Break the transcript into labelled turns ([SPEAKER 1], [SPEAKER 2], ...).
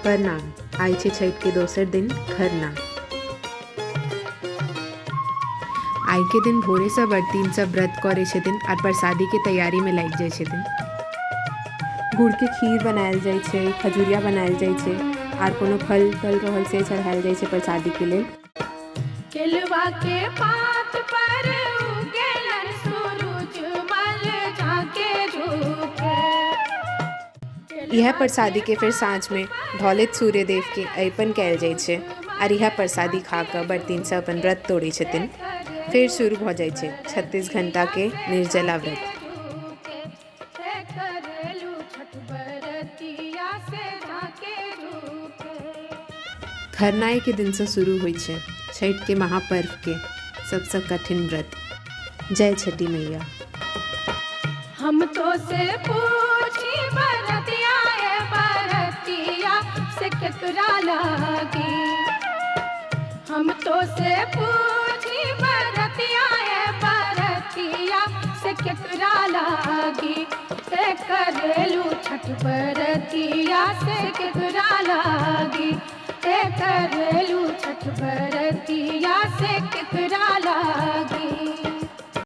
[SPEAKER 1] प्रणाम। आइ छै छठिके दोसर दिन खरना। आइके दिन भोरेसँ व्रतीन सब व्रत करै छथिन आर प्रसादीके तैयारीमे लागि जाइ छथिन। गुड़के खीर बनायल जाइ छै, खजुरिया बनायल जाइ छै आर कोनो फल तल रहल से चढ़ायल जाइ छै प्रसादीके लेल।
[SPEAKER 2] केलवा के पात पर उगेलन सूरज मल जाके झुके।
[SPEAKER 1] इएह प्रसादीके फेर साँझमे ढौलैत सूर्यदेवके अर्पण कयल जाइ छै आर इएह प्रसादी खा कऽ व्रतीन सब अपन व्रत तोड़ै छथिन। फेर शुरू भऽ जाइ छै 36 घण्टाके निर्जला व्रत। खरनाइके दिनसँ शुरू होइ छै छठिके महापर्वके सबसँ कठिन व्रत। जय छठी मैया।
[SPEAKER 2] हम तो से पूछी बरतिया ए बरतिया से केकरा लागी। हम तो से पूछी बरतिया ए बरतिया से केकरा लागी। ए करेलू छठ बरतिया से केकरा लागी। ए करेलू छठ बरतिया।